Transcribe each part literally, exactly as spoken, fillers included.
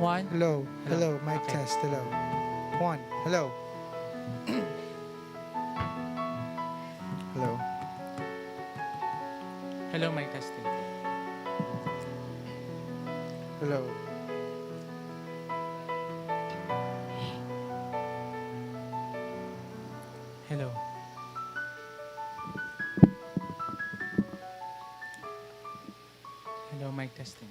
One. Hello. Hello. Hello. Mic Okay. test. Hello. Hello. Hello, mic testing. Hello. Hello. Hello, mic testing.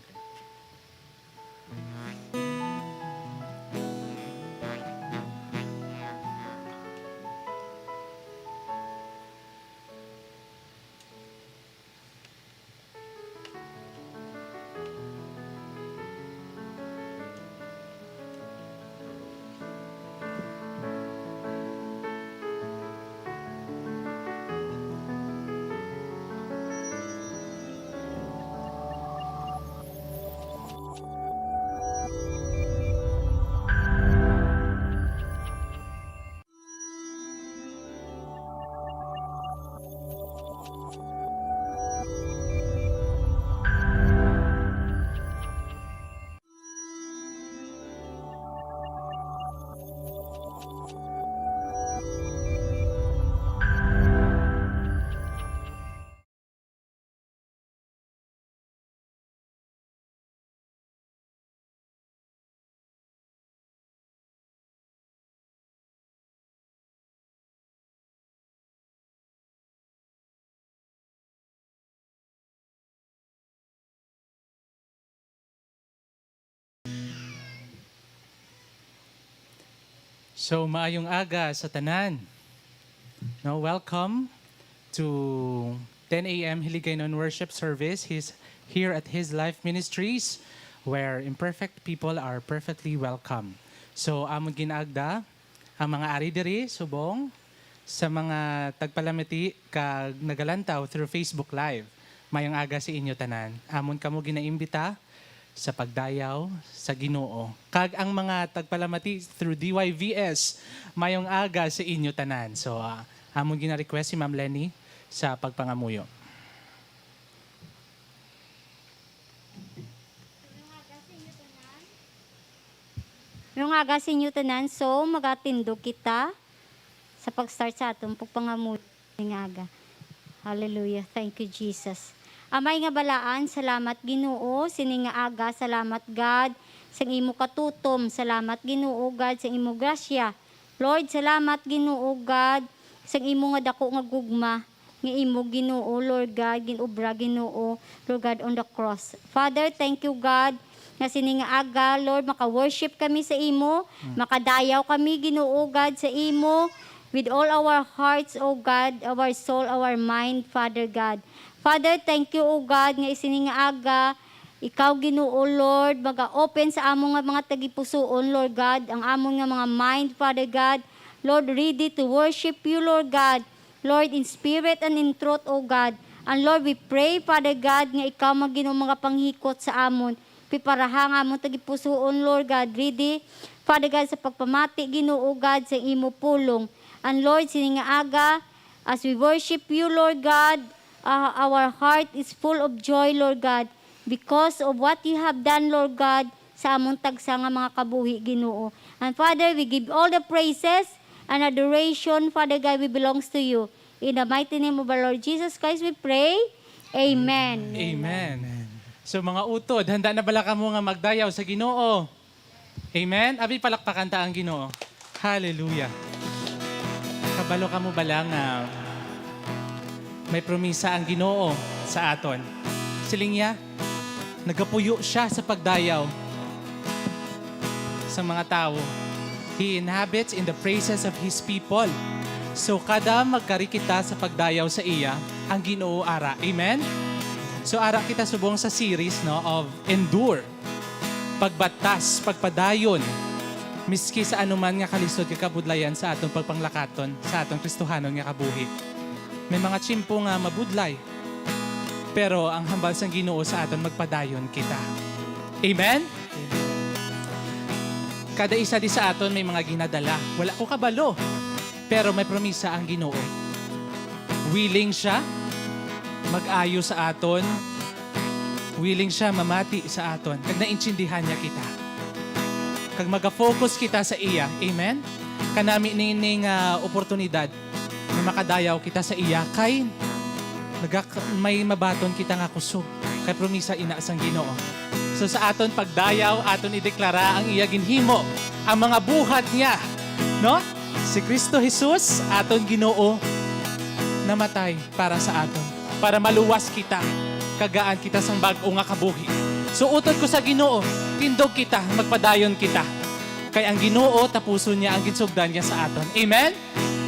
So, maayong aga sa tanan. No, welcome to ten a m Hiligaynon Worship Service. He's here at His Life Ministries, where imperfect people are perfectly welcome. So, amon ginaagda ang mga ari diri subong sa mga tagpalamati kag nagalantaw through Facebook Live. Mayong aga sa inyo tanan. Amon kamo ginaimbita sa pagdayaw sa Ginoo. Kag ang mga tagpalamati through D Y V S, mayong aga sa inyo tanan. So, ah, amon gina-request si Ma'am Lenny sa pagpangamuyo. Mayong aga sa inyo tanan. So, magatindog kita sa pag-start sa aton pagpangamuyo. Sining aga. Hallelujah. Thank you, Jesus. Amay nga balaan, salamat, Ginoo. Sining nga aga, salamat, God, sang imo katutom. Salamat, Ginoo, God, sang imo grasya. Lord, salamat, Ginoo, God, sang imo nga dako nga gugma nga imo, Ginoo, Lord God, gin-obra, Ginoo, Lord God, on the cross. Father, thank you, God, nga sini nga aga, Lord, maka-worship kami sa imo, Mm. makadayaw kami, Ginoo, God, sa imo, with all our hearts, O God, our soul, our mind, Father God. Father, thank you, O God, nga sini nga aga, ikaw, Ginoo, Lord, maga-open sa amo nga mga tagipusoon, Lord God, ang amon nga mga mind, Father God, Lord, ready to worship you, Lord God. Lord, in spirit and in truth, O God. And Lord, we pray, Father God, nga ikaw man, Ginoo, magapanghikot sa amon. Piparaha nga amon tagipusoon, Lord God, ready, Father God, sa pagpamati, Ginoo, God, sa imo pulong. And Lord, sini nga aga, as we worship you, Lord God, ah, our heart is full of joy, Lord God, because of what you have done, Lord God, sa amon tagsa nga mga kabuhi, Ginoo. And Father, we give all the praises and adoration, Father God, we belongs to you. In the mighty name of our Lord Jesus Christ, we pray. Amen. Amen. So, mga utod, handa na bala kamo nga magdayaw sa Ginoo? Amen? Abi, palakpakan ta ang Ginoo. Hallelujah. Kabalo kamo bala nga may promisa ang Ginoo sa aton? Siling niya, nagapuyo siya sa pagdayaw sa mga tawo. He inhabits in the praises of his people. So, kada magkari kita sa pagdayaw sa iya, ang Ginoo ara. Amen? So, ara kita subong sa series, no, of Endure. Pagbatas, pagpadayon, miski sa anuman nga kalisod nga kabudlayan sa aton pagpanglakaton sa aton Kristohanon nga kabuhi. May mga tiyempo nga mabudlay, pero ang hambal sang Ginoo sa aton, magpadayon kita. Amen? Kada isa di sa aton may mga ginadala. Wala ko kabalo, pero may promisa ang Ginoo. Willing siya mag-ayo sa aton. Willing siya mamati sa aton. Kag naintindihan niya kita. kag maga-focus kita sa iya. Amen? Kanami nining, ah, oportunidad nga makadayaw kita sa iya, kay nagak-, may mabaton kita nga kusog, kay promisa ina sang Ginoo. So, sa aton pagdayaw, aton ideklara ang iya ginhimo, ang mga buhat niya, no? Si Cristo Jesus, aton Ginoo, namatay para sa aton, para maluwas kita, kagaan kita sang bag-o nga kabuhi. So, utod ko sa Ginoo, tindog kita, magpadayon kita. Kay ang Ginoo, tapuson niya ang ginsugdan niya sa aton. Amen?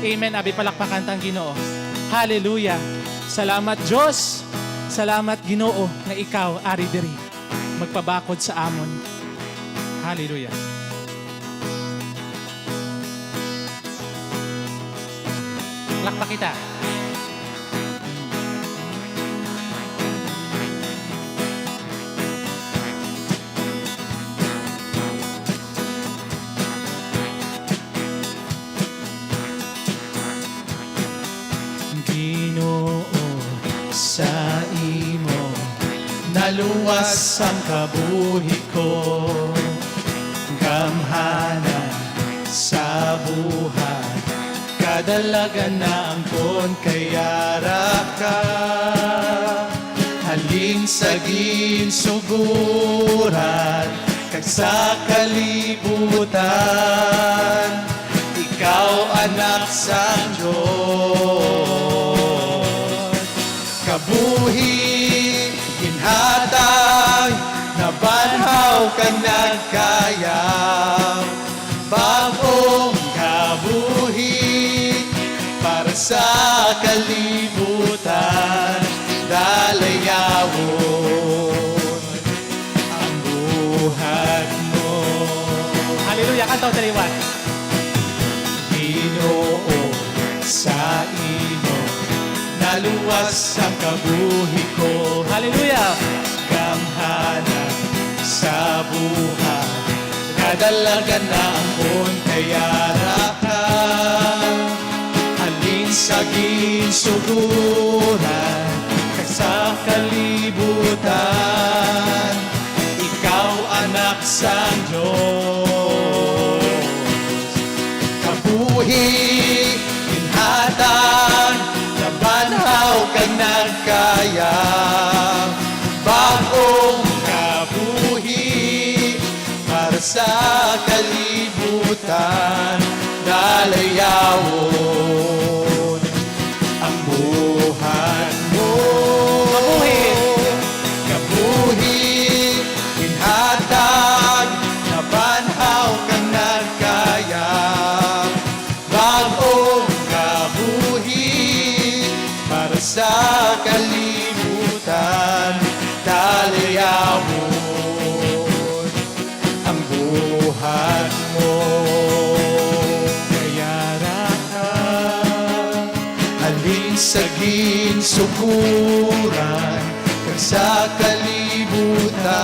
Amen. Abi, palakpakan ta ang Ginoo. Hallelujah. Salamat, Dios. Salamat, Ginoo, nga ikaw ari diri, magpabakod sa amon. Hallelujah. Palakpak kita. Ginoo, sa imo naluwas ang kabuhi ko. Gamhanan sa buhat, kadalagan na angkon kay ara ka. Halin sa ginsuguran kag sa kalibutan, ikaw anak sang Dios. Kabuhi ginhatag, nabanhaw kag nagkayang bag-ong kabuhi para sa kalibutan. Dalayawon ang buhat mo. Hallelujah. Kanta, daliwan. Ginoo, sa imo naluwas ang kabuhi ko. Hallelujah. Gamhanan sa buhat, kadalagan na angkon kay ara ka. Halin sa ginsuguran kag sa kalibutan, ikaw anak sang Dios. Kabuhi ginhatag, nabanhaw kag nagkayang bag-ong kabuhi para sa kalibutan. Dalayawon ang buhat mo. Kabuhi. Kabuhi ginhatag, nabanhaw kag nagkayang bag-ong kabuhi para sa kalibutan. Dalayawon ang buhat mo. Kay ara ka halin sa ginsuguran kag sa kalibutan.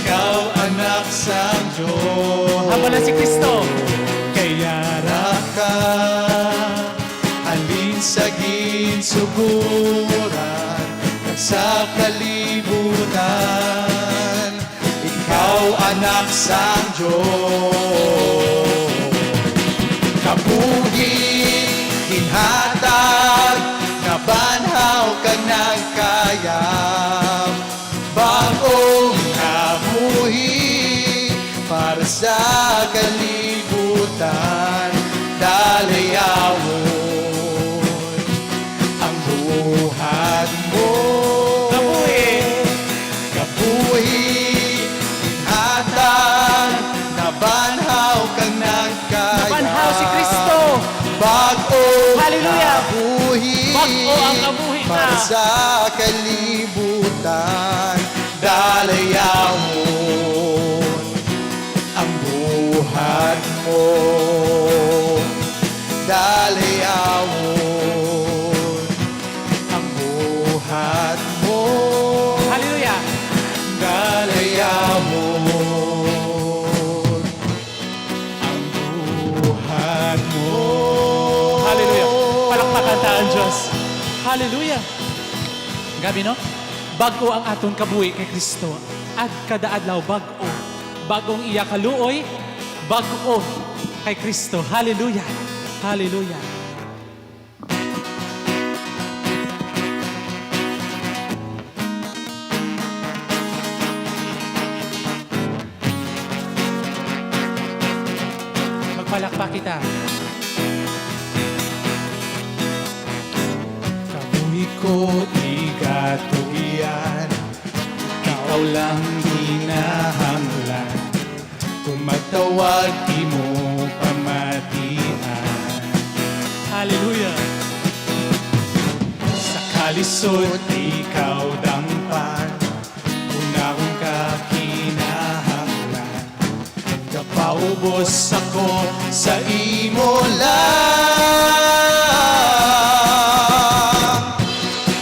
Ikaw anak sang Dios. Amo na si Cristo. Kay ara ka halin sa ginsuguran kag sa kalibutan. Ikaw anak sang Dios. Kabuhi ginhatag, nabanhaw kag nagkayang bag-ong kabuhi para sa kalibutan. Dalayawon ang buhat mo. Kabuhi. Kabuhi ginhatag, nabanhaw kag nagkayang. Nabanhaw si Cristo. Bag-ong Hallelujah. Kabuhi Bag-o ang kabuhi para na. Sa kalibutan. Dalayawon ang buhat mo. Dalayawon ang buhat mo. Hallelujah. Dalayawon ang buhat mo. Hallelujah. Palakpakan ta ang Diyos. Hallelujah. Grabe, no? Bag-o ang aton kabuhi kay Kristo. At kada adlaw, bag-o. Bag-ong iya kaluoy, bag-o kay Kristo. Hallelujah. Hallelujah. Magpalakpak kita. Kabuhi ko, igatugyan, ikaw lang ginahanglan. Kung magtawag, imo pamatian. Hallelujah. Sa kalisod, ikaw dangpan. Kung akong kakinahanglan, kapaubos ako sa imo lang.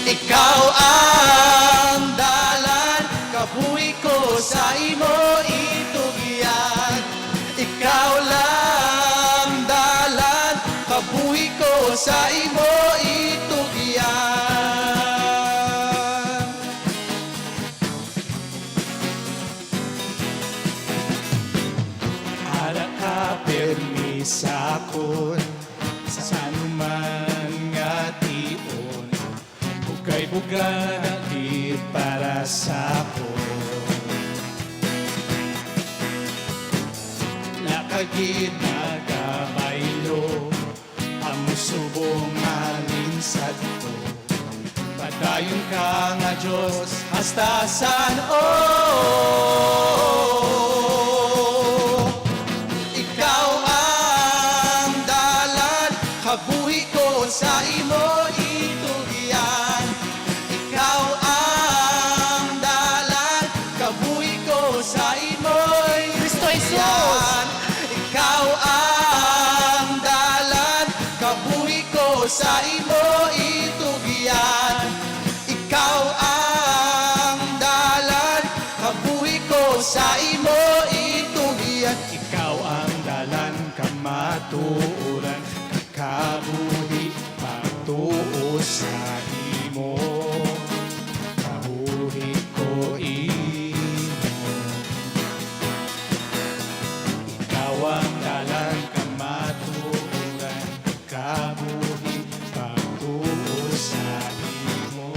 Ikaw ang dalan, kabuhi ko sa imo itugyan. Ikaw lang dalan, kabuhi ko sa imo itugyan. Ara ka pirmi sa akon, sa anuman nga tion, bugay-bugana gid para sa akon. Wala ka gid nagabaylo, amo subong halin sadto. Padayon ka nga Dios hasta san-o. Ikaw ang dalan, kabuhi ko sa imo itugyan. Ikaw ang dalan, kabuhi ko sa imo Kristo Jesus. Itugyan. Ikaw ang dalan, kabuhi ko sa imo itugyan. Ikaw ang dalan, kabuhi ko sa imo itugyan. Ikaw ang dalan, kamatuoran, kakabuhi, pagtuo sa imo. Kabuhi ko imo. Ikaw ang dalan, kamatuoran, kabuhi, pagtuo sa imo.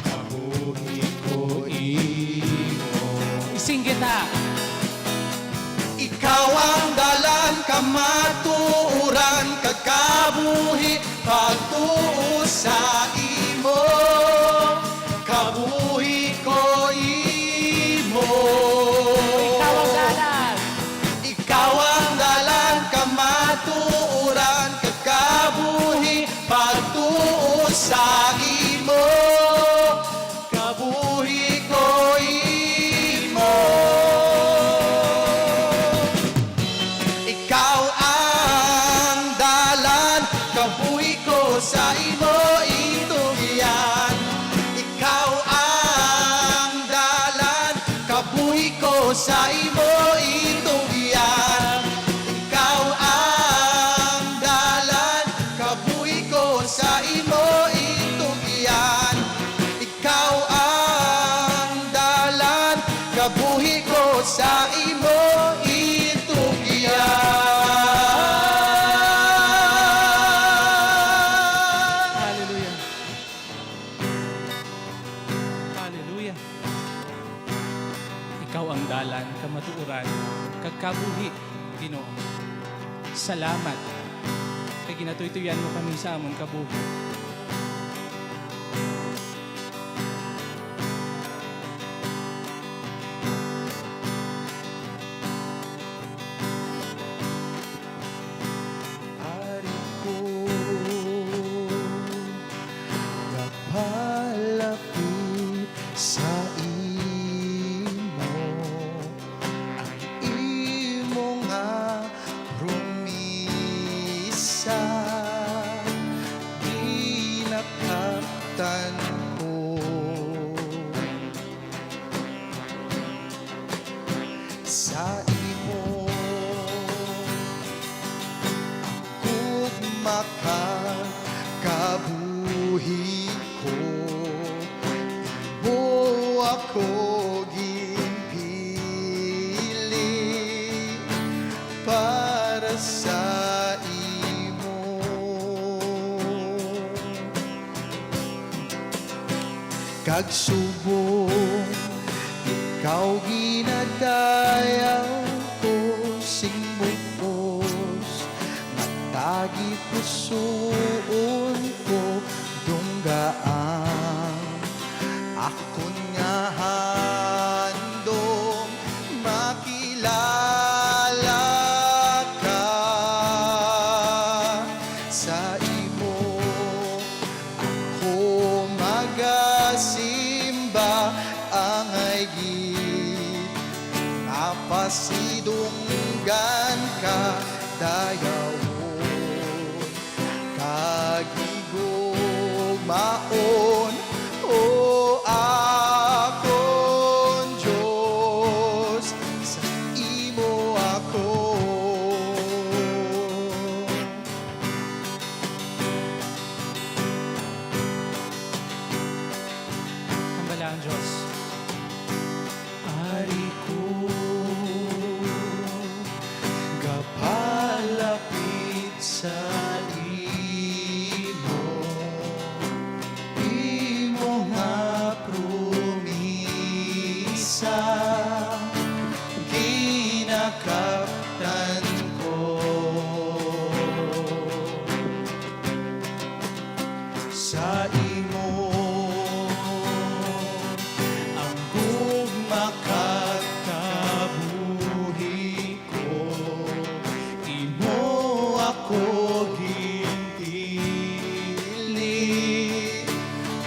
Kabuhi ko imo. Isinggit na. Ikaw ang dalan, kamatuoran, kag kabuhi, pagtuo sa imo. Kabuhi ko imo. Ikaw ang dalan. Ikaw ang dalan, kamatuoran, kag kabuhi, pagtuo sa imo. Kabuhi ko imo. Ikaw ang dalan, kabuhi ko sa imo itugyan. Ikaw ang dalan, kabuhi ko sa imo itugyan. Ikaw ang dalan, kabuhi ko sa imo itugyan. Ikaw ang dalan, kabuhi ko sa imo itugyan. Hallelujah. Hallelujah. Ikaw ang dalan, kamatuoran, kag kabuhi, Ginoo. Salamat kay ginatuytoyan mo kami sa amon kabuhi. Ari ko, gapalapit sa imo, ang imo nga promisa, ginakaptan ko. Sa imo gugma kag kabuhi ko, imo ako ginpili. sa imo. Kag subong ikaw ginadayaw ko sing bug-os, nga tagipusoon ko dunggaan. Akon nga handom makilala ka sa imo. Ako magasimba, angay gid nga pasidunggan ka dayawon, kag higugmaon, O akon Dios, sa imo ako. Hambala ang Dios. Ari ko, gapalapit sa imo, imo nga promisa ginakaptan ko. Sa imo ang gugma kag kabuhi ko, imo ako ginpili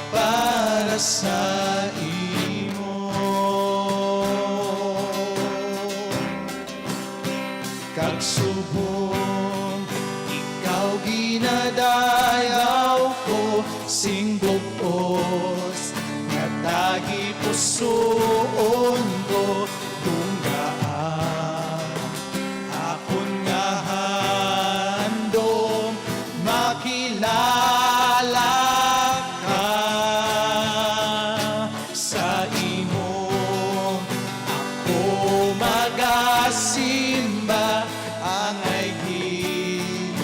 para sa imo. Kag subong ikaw ginadayaw ko sing bug-os, nga tagipusoon ko dunggaan. Akon nga handom makilala ka sa imo. Ako magasimba, angay gid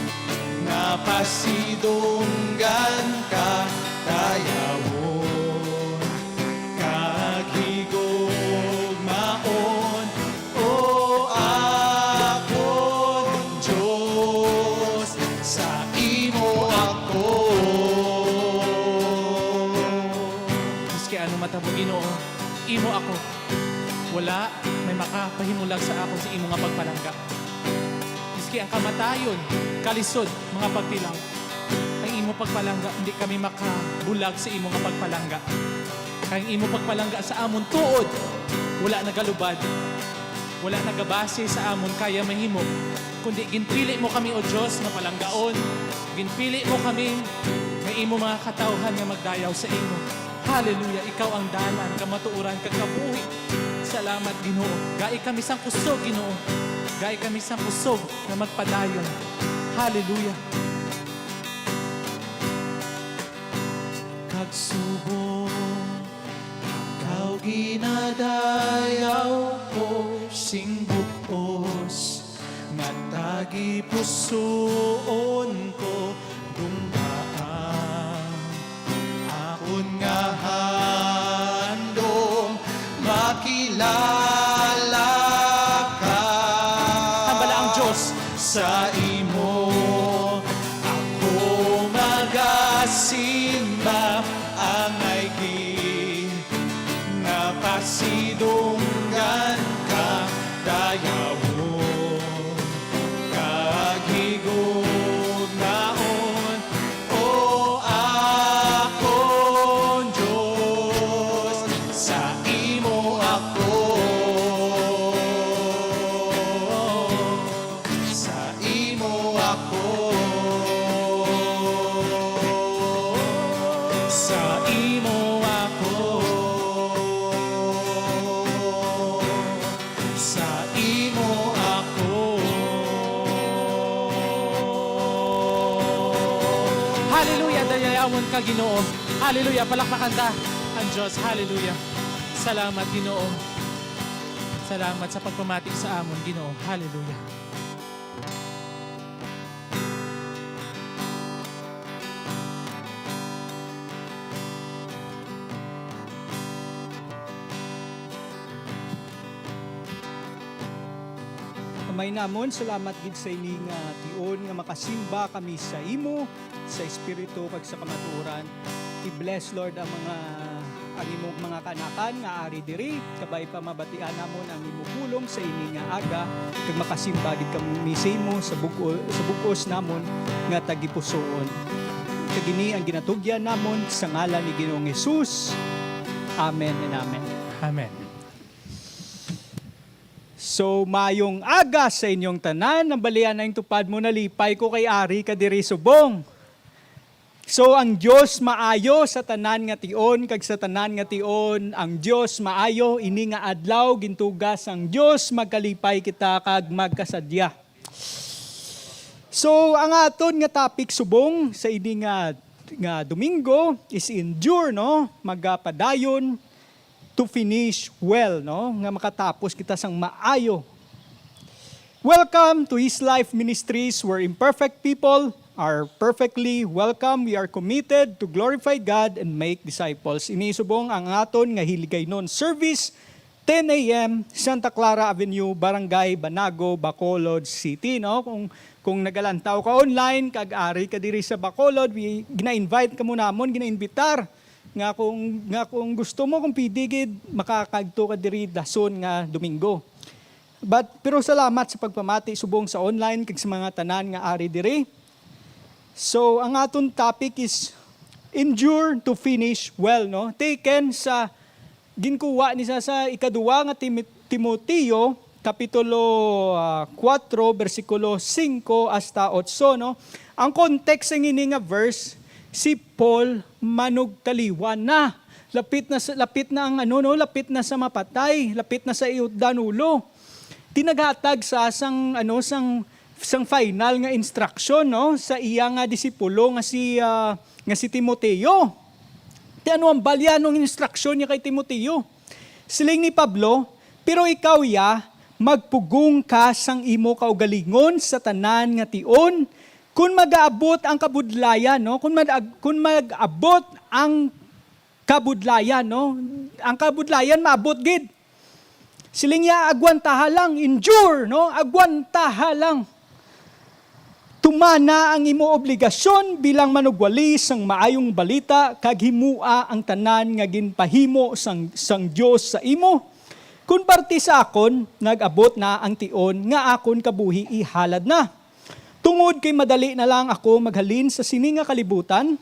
nga pasidunggan ka dayawon, kag higugmaon, O akon Dios, sa imo ako. Maski ano matabo, Ginoo, imo ako. Wala may makapahimulag sa akon sa imo nga pagpalangga. Maski ang kamatayon, kalisod, mga pagtilaw, ang imo pagpalangga, hindi kami makabulag sa imo nga pagpalangga. Kay ang imo pagpalangga sa amon tuod wala nagalubad, wala nagabase sa amon kaya mahimo, kundi ginpili mo kami, O Dios, nga palanggaon. Ginpili mo kami nga imo mga katawhan nga magdayaw sa imo. Hallelujah! Ikaw ang dalan, kamatuoran, kag kabuhi. Salamat, Ginoo. Gai kami sang kusog, Ginoo. Gai kami sang kusog nga magpadayon. Hallelujah! Kag subong ikaw ginadayaw ko sing bug-os, nga tagipusoon ko dunggaan. Akon nga handom makilala ka. Hambala ang Dios. Sa imo ako magasimba, angay gid nga pasidunggan ka dayawon, kag higugmaon, O akon Dios, sa imo ako. Sa imo ako. Sa imo ako. Sa imo ako. Hallelujah! Dayawon ka, Ginoo. Hallelujah! Palakpakan ta ang Dios. Hallelujah! Salamat, Ginoo. Salamat sa pagpamati sa amon, Ginoo. Hallelujah! May namon, salamat gid sa ini nga tion nga makasimba kami sa imo, sa espiritu kag sa kamatuoran. I-bless, Lord, ang mga, ang imong mga kanakan nga ari diri, kabay pa mabatian namon ang imo pulong sa ini nga aga, kag makasimba gid kami sa imo sa bug-o-, sa bug-os namon nga tagipusoon. Kag ini ang ginatugyan namon sa ngalan ni Ginoong Jesus. Amen and amen. Amen. So, mayong aga sa inyong tanan. Nabalian na ang tupad mo, nalipay ko kay ari ka diri subong. So, ang Dios maayo sa tanan nga tion, kag sa tanan nga tion, ang Dios maayo. Ini nga adlaw, gintuga sang Dios, magkalipay kita kag magkasadya. So, ang aton nga topic subong sa ini nga, nga Domingo is endure, no? Magapadayon to finish well, no? Nga makatapos kita sang maayo. Welcome to His Life Ministries, where imperfect people are perfectly welcome. We are committed to glorify God and make disciples. Ini subong ang aton nga hiligaynon service, ten a m, Santa Clara Avenue, Barangay Banago, Bacolod City, no? Kung, kung nagalantaw ka online, kag ari ka diri sa Bacolod, wi-, gina-invite kamo namon, gina-invitar nga kung, nga kung gusto mo, kung pwede gid, makakadto ka diri dason nga Domingo. But, pero salamat sa pagpamati subong sa online kag sa mga tanan nga ari diri. So, ang aton topic is endure to finish well, no? Taken sa, ginkuha ni sa, sa ikaduwa nga Timi-, Timoteo, kapitulo, ah, kuwatro, bersikulo singko hasta otso, no? Ang context sang ini nga verse, si Paul manugtaliwan na. Lapit na sa, lapit na ang ano, no? Lapit na sa mapatay, lapit na sa iutdan ulo. Ti naghatag sa sang, ano, sang, sang final nga instruction, no, sa iya nga disipulo nga si, ah, nga si Timoteo. Ti ano ang balya nung instruction niya kay Timoteo? Siling ni Pablo, "Pero ikaw, ya, magpugong ka sang imo kaugalingon sa tanan nga tion, kun magaabot ang kabudlayan," no? Kun mag-, kun mag-abot ang kabudlayan, no? Ang kabudlayan maabot gid. Siling niya, "Agwantaha lang, endure, no? Agwantaha lang. Tumana ang imo obligasyon bilang manugwali sang maayong balita, kag himoa ang tanan nga ginpahimo sang, sang Dios sa imo. Kun parte sa akon, nag-abot na ang tion nga akon kabuhi ihalad na. Tungod kay madali na lang ako maghalin sa sini nga kalibutan,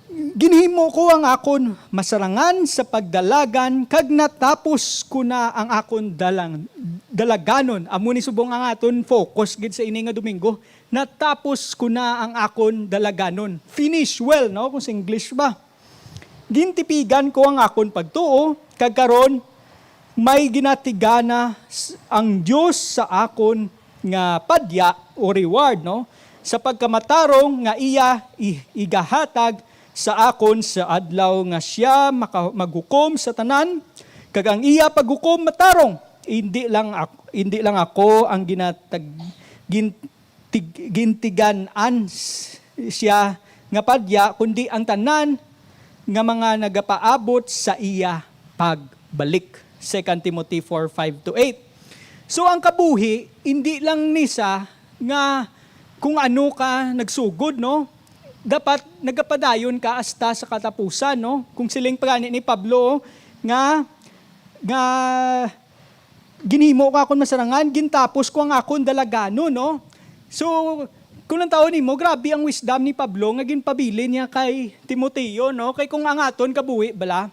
ginhimo ko ang akon masarangan sa pagdalagan, kag natapos ko na ang akon dalang-, dalaganon." Amo ni subong ang aton focus gid sa ini nga Domingo. "Natapos ko na ang akon dalaganon." Finish well, no? Kung sa English ba. "Gintipigan ko ang akon pagtuo, kag karon may ginatigana s-, ang Dios sa akon nga padya o reward, no? Sa pagkamatarong nga iya i-, igahatag sa akon sa adlaw nga siya maka-, maghukom sa tanan, kag ang iya paghukom matarong. Indi lang ak-, indi lang ako ang ginatag-, gin-, tig-, gintigan-an s-, siya nga padya, kundi ang tanan nga mga nagapaabot sa iya pagbalik. Second Timothy four, five to eight. So, ang kabuhi, hindi lang ni sa nga kung ano ka nagsugod, no? Dapat nagapadayon ka hasta sa katapusan, no? Kung siling pa gani ni Pablo, nga, nga ginhimo ko akon masarangan, gintapos ko ang akon dalaganon, no? So, kung ang tawon nimo, grabe ang wisdom ni Pablo nga ginpabilin niya kay Timoteo, no? Kay kung ang aton kabuhi bala,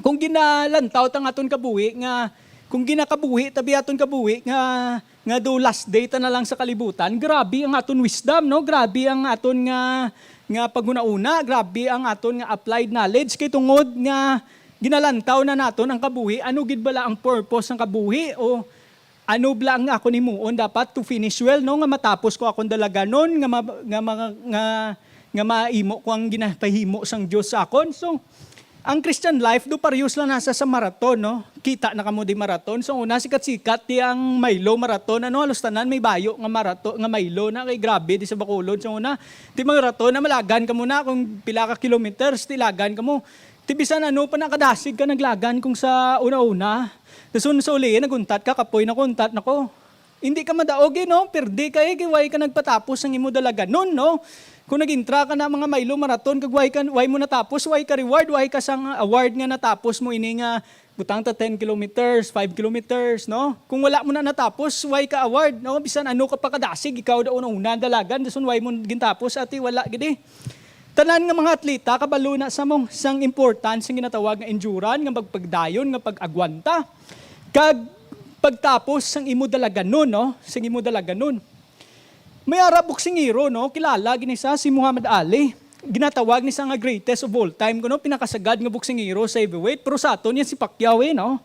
kung ginalantaw ta ang aton kabuhi nga, kung ginakabuhi ta bi aton kabuhi nga, nga do last day ta na lang sa kalibutan, grabe ang aton wisdom, no? Grabe ang aton nga, nga paghunauna, grabe ang aton nga applied knowledge, kay tungod nga ginalantaw na naton ang kabuhi, ano gid bala ang purpose sang kabuhi, o ano bala ang akon himuon? Dapat to finish well, no, nga matapos ko akon dalaganon, nga ma-, nga ma-, nga, nga maimo ko ang ginapahimo sang Dios sa akon. So, ang Christian life do parehas lang na sa, sa marathon, no? Kita na kamo di marathon. So, una, sikat-sikat ti ang Milo Marathon, ano, halos tanan may bayo nga marathon, nga Milo na, kay grabe di sa Bacolod. So, una, ti marathon na malagan kamo na kung pila ka kilometers, ti lagan kamo. Ti bisan ano pa nakadasig ka naglagan kung sa una-una. Dason sa uli, naguntat ka, kapoy, nakuntat na ko. Hindi ka madaog, eh, no? Perdi ka, eh, kay way ka nagpatapos sang imo dalaganon, no? Kung nag-intra ka na mga Milo Marathon, kag way ka, way mo natapos, way ka reward, way ka sang award nga natapos mo ini nga butang ta ten kilometers, five kilometers, no? Kung wala mo na natapos, way ka award, no? Bisan ano ka pa kadasig, ikaw daw una-una ang dalagan, dason way mo gintapos, ati, wala gid, eh. Tanan nga mga atleta kabalo na sa mo sang importance sang ginatawag nga endurance, nga pagpagdayon, nga pag-agwanta, kag pagtapos sang imo dalaganon, no? Sang imo dalaganon. May ara boksingero, no? Kilala gini sa si Muhammad Ali. Ginatawag ni sa nga greatest of all time, kuno pinakasagad nga boksingero sa heavyweight. Pero sa aton yan si Pacquiao, eh, no?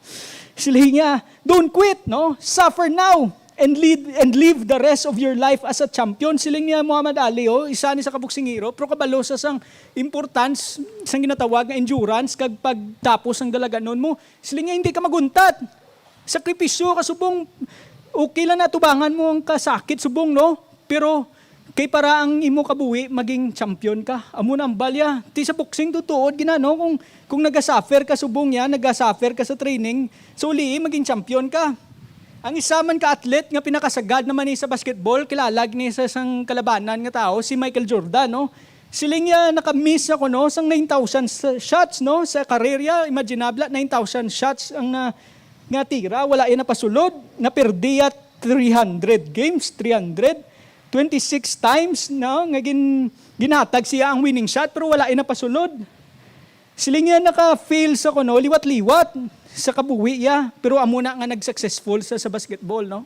Sila niya, "Don't quit, no? Suffer now and lead and live the rest of your life as a champion." Siling niya Muhammad Ali, oh, isa ni sa kaboksingero, pero kabalo sa sang importance sang ginatawag nga endurance kag pagtapos sang dalaganon mo. Siling niya, "Hindi ka maguntat. Sakripisyo ka subong, okay lang na tubangan mo ang kasakit subong, no? Pero kay para ang imo kabuhi, maging champion ka." Amo na ang balya. Ti sa boxing, tutuod gina, no? Kung, kung nagasuffer ka subong niya, nagasuffer ka sa training, so uli, maging champion ka. Ang isa man ka athlete nga pinakasagad naman ni sa basketball, kilala ni sa sang kalabanan nga tao, si Michael Jordan, no? Siling niya, "Naka-miss ako, no, sang nine thousand s-, shots, no, sa karera." Imaginable, nine thousand shots ang na, nga tira, wala yan napasulod. Naperdi ya three hundred games, three hundred. Twenty-six times, no, nga gin-, ginhatag siya ang winning shot, pero wala yan napasulod. Siling niya, "Naka-fail sa kuno, liwat-liwat sa kabuhi ya, pero amo na nga nag-successful sa, sa basketball, no?"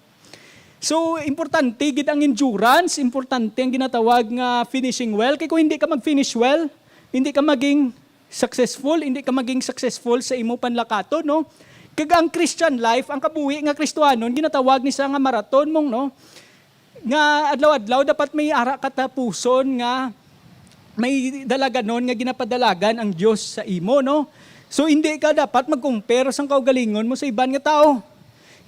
So, importante gid ang endurance, importante ang ginatawag nga finishing well. Kay kung hindi ka mag-finish well, hindi ka maging successful, hindi ka maging successful sa imo panlakaton, no? Kag ang Christian life, ang kabuhi nga Kristiyanon, ginatawag ni sa nga maraton mong, no? Nga adlaw-adlaw dapat may ara katapuson nga may dalaganon nga ginapadalagan ang Dios sa imo, no? So, hindi ka dapat mag-compare sang kaugalingon mo sa iban nga tawo.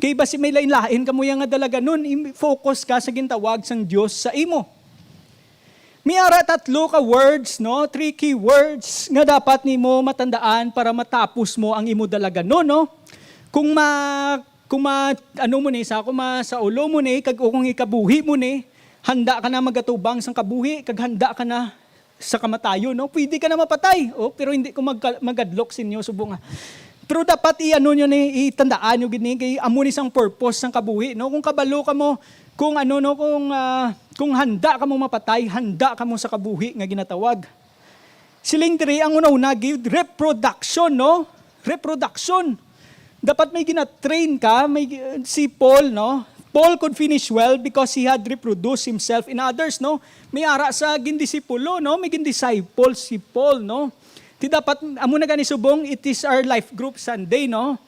Kay basi may lain-lain kamo yang nga dalaganon, im-, focus ka sa gintawag sang Dios sa imo. May ara tatlo ka words, no? Three key words nga dapat nimo matandaan para matapos mo ang imo dalaganon, no? Kung ma-, kung ma-, ano mo ni sa, kung ma-, sa ulo mo ni, kag kung ikabuhi mo ni, handa ka na magatubang sang kabuhi, kag handa ka na sa kamatayon, no? Pwede ka na mapatay, oh, pero hindi ko magka-, magadlok sa inyo, subong nga. Pero dapat i-ano nyo ni, itandaan nyo gid ni, kay amo ni sang purpose sang kabuhi, no? Kung kabalo ka mo, kung ano, no, kung, ah, kung handa ka mo mapatay, handa ka mo sa kabuhi nga ginatawag. Siling diri ang una-una gid, reproduction, no? Reproduction. Dapat may gina-train ka, may gi-, si Paul, no? Paul could finish well because he had reproduced himself in others, no? May ara sa gindisipulo, no? May gindisciple si Paul, no? Ti dapat, amo na gani subong, it is our life group Sunday, no?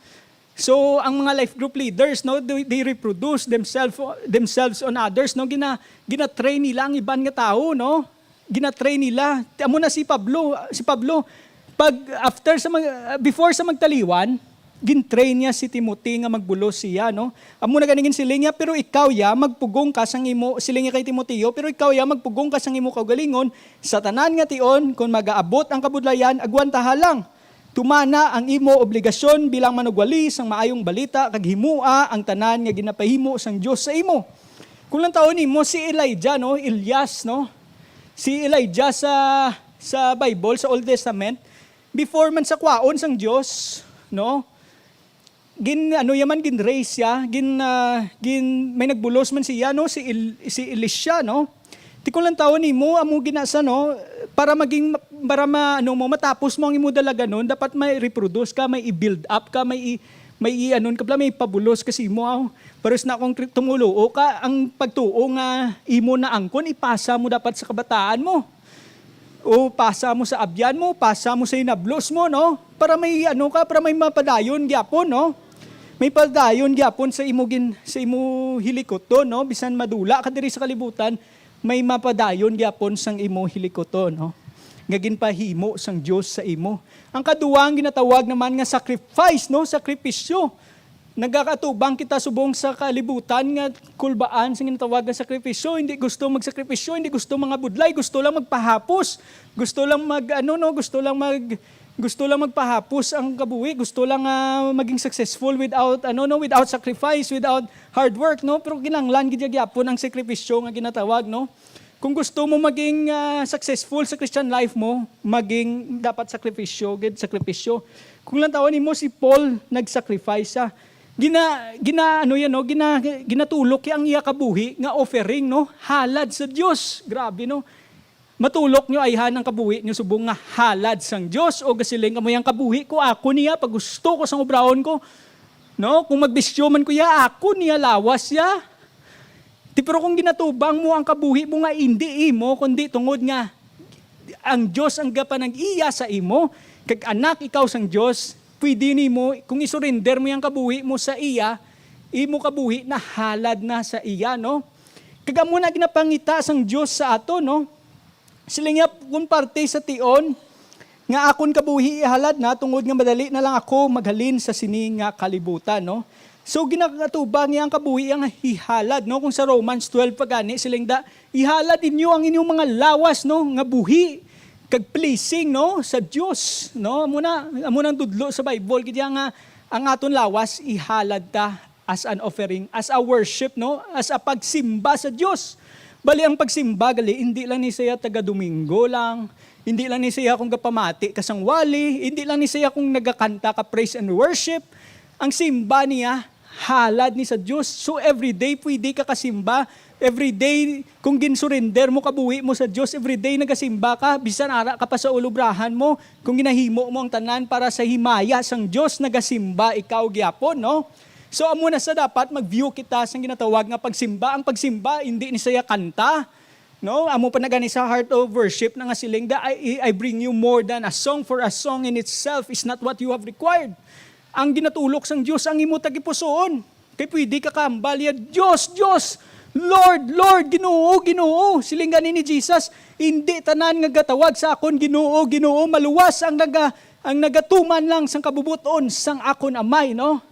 So, ang mga life group leaders, no, they, they reproduce themselves, themselves on others, no? Gina-, gina-train nila ang iban nga tawo, no? Gina-train nila. Amo na si Pablo, si Pablo, pag, after sa mag-, before sa magtaliwan, gin-train niya si Timothy nga magbulos siya, no? Amo na gani ginsiling niya, "Pero ikaw ya, magpugong ka sang imo," siling niya kay Timoteo, "Pero ikaw ya, magpugong ka sang imo kaugalingon sa tanan nga tion, kon magaabot ang kabudlayan, agwantaha lang. Tumana ang imo obligasyon bilang manugwali sang maayong balita, kag himoa ang tanan nga ginapahimo sang Dios sa imo." Kung lantawon nimo si Elijah, no, Elias, no, si Elijah sa, sa Bible, sa Old Testament, before man sa kwaon sang Dios, no, gin, ano yaman, gin-raise siya, gin, ah, gin, may nagbulos man siya, no, si El-, si Elisha, no. Ti kung lantawon nimo, amo gina sa, no, para maging, para ma-, ano mo, matapos mo ang imo dalaganon, dapat may reproduce ka, may i-build up ka, may i-, may i-, anon ka pala, may pabulos ka sa imo, aw. Pares na kung tri-, tumuluo ka, ang pagtuo nga imo naangkon, ipasa mo dapat sa kabataan mo. O pasa mo sa abyan mo, pasa mo sa hinablos mo, no? Para may ano ka, para may mapadayon gyapon, no? May padayon gyapon sa imo gin-, sa imo hilikuton, no? Bisan madula ka diri sa kalibutan, may mapadayon gyapon sang imo hilikuton, no? Nga ginpahimo sang Dios sa imo. Ang kaduwa, ang ginatawag naman nga sacrifice, no? Sakripisyo. Nagakatubang kita subong sa kalibutan nga kulbaan sa ginatawag nga sakripisyo. Hindi gusto magsakripisyo, hindi gusto mga budlay, gusto lang magpahapos, gusto lang mag, ano, no, gusto lang mag, Gusto lang magpahapos ang kabuhi, gusto lang, ah, maging successful without, ano, no, without sacrifice, without hard work, no? Pero kinahanglan gid gyapon ang sakripisyo nga ginatawag, no? Kung gusto mo maging, ah, successful sa Christian life mo, maging dapat sakripisyo, gid sakripisyo. Kung lantawon nimo, si Paul nag-sacrifice siya. Gina-, gina-, ano yan, no? Gina-, ginatulok niya ang iya kabuhi nga offering, no? Halad sa Dios. Grabe, no? Matulok nyo ayhan ang kabuhi nyo subong nga halad sang Dios, o gasiling kamo, "Ang kabuhi ko, ako niya, pag gusto ko sang obrahon ko." No? Kung magbisyo man ko ya, ako niya lawas ya. Ti, pero kung ginatubang mo ang kabuhi mo nga indi imo, kundi tungod nga ang Dios ang gapanag-iya sa imo, kag anak ikaw sang Dios, pwede nimo, kung isurrender mo yang kabuhi mo sa iya, imo kabuhi nahalad na sa iya, no? Kag amo na ginapangita sang Dios sa ato, no? Siling niya, kung parte sa tion, nga akon kabuhi ihalad na, tungod nga madali na lang ako maghalin sa sini nga kalibutan, no? So, ginatubang niya ang kabuhi ang hihalad, no? Kung sa Romans twelve pa gani, siling da, "Ihalad ninyo ang inyong mga lawas, no? Nga buhi kag pleasing, no? Sa Dios," no? Amo na, amo nang tudlo sa Bible, gid nga ang aton lawas ihalad ta as an offering, as a worship, no? As a pagsimba sa Dios. Bali, ang pagsimba, gali, hindi lang ni siya taga Domingo lang, hindi lang ni siya kung gapamati ka sang wali, hindi lang ni siya kung nagakanta ka praise and worship. Ang simba niya, halad ni sa Dios. So, every day pwede ka kasimba. Every day, kung ginsurrender mo kabuhi mo sa Dios, every day nagasimba ka, bisan ara ka pa sa ulubrahan mo, kung ginahimo mo ang tanan para sa himaya sang Dios, nagasimba ikaw gyapon, no? So, amo na sa dapat mag-view kita sang ginatawag nga pagsimba. Ang pagsimba, hindi ni siya kanta, no? Amo pa na gani sa Heart of Worship na nga siling, "The, I, I bring you more than a song, for a song in itself is not what you have required." Ang ginatulok sang Dios ang imo tagipusoon. Kay pwede ka kahambal ya, "Dios, Dios, Lord, Lord, Ginoo, Ginoo." Siling gani ni Jesus, "Hindi tanan nga gatawag sa akon, 'Ginoo, Ginoo,' maluwas ang naga-, ang nagatuman lang sang kabubot-on sang akon Amay," no?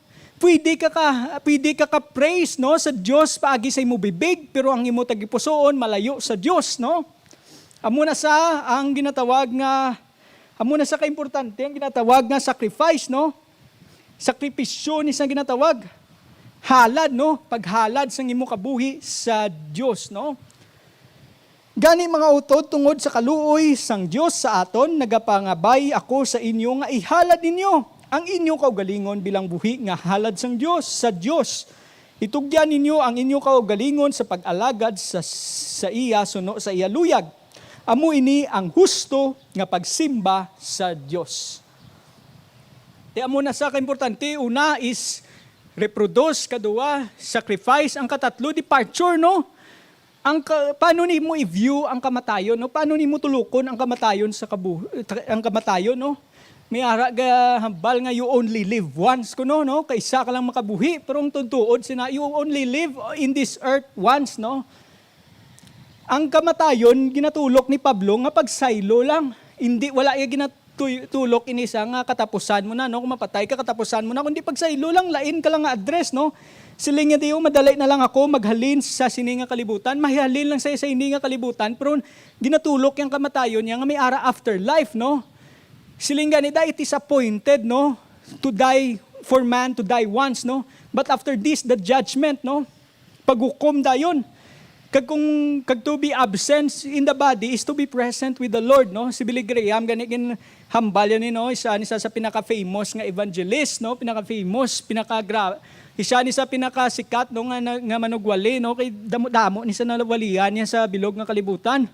Pwede ka, ka, pwede ka ka-praise, no, sa Dios paagi sa imo bibig, pero ang imo tagipusoon malayo sa Dios, no? Amo na sa ang ginatawag nga, amo na sa kaimportante ang ginatawag nga sacrifice, no? Sakripisyo ni sa ginatawag. Halad, no? Paghalad sang imo kabuhi sa Dios, no? Gani, mga utod, tungod sa kaluoy sang Dios sa aton, nagapangabay ako sa inyo nga ihalad ninyo ang inyo kaugalingon bilang buhi nga halad sang Dios, sa Dios. Itugyan ninyo ang inyo kaugalingon sa pag-alagad sa, sa iya, suno sa iya luyag. Amo ini ang husto nga pagsimba sa Dios. Ti amo na sa kaimportante, una is reproduce, kaduwa, sacrifice, ang katatlo, departure, no? Ang ka-, paano nimo i-view ang kamatayon, no? Paano nimo tulukon ang kamatayon sa kabu-, ang kamatayon, no? May ara ga hambal nga you only live once, kuno, no? Kaisa ka lang makabuhi, pero ang tuod sina, you only live in this earth once, no? Ang kamatayon ginatulok ni Pablo nga pagsaylo lang. Hindi, wala iya ginat-, tuy-, tulok ini sa nga katapusan mo na, no? Kung mapatay ka, katapusan mo na. Kundi pagsaylo lang, lain ka lang nga address, no? Siling niya, "Di, oh, madali na lang ako maghalin sa sini nga kalibutan." Mahihalin lang siya sa ini nga kalibutan, pero ginatulok yang kamatayon niya nga may ara afterlife, no? Siling gani da, "It is appointed, no, to die, for man to die once, no? But after this, the judgment, no?" Paghukom dayon. Kag kung, kag to be absent in the body is to be present with the Lord, no? Si Billy Graham, gani ginhambal yan, no? Isa ni sa, sa pinaka-famous nga evangelist, no? Pinaka-famous, pinaka-gra-, isa ni sa pinakasikat, no, nga, nga, nga manugwali, no? Kay damo-damo ni sa nalawalian niya sa bilog nga kalibutan.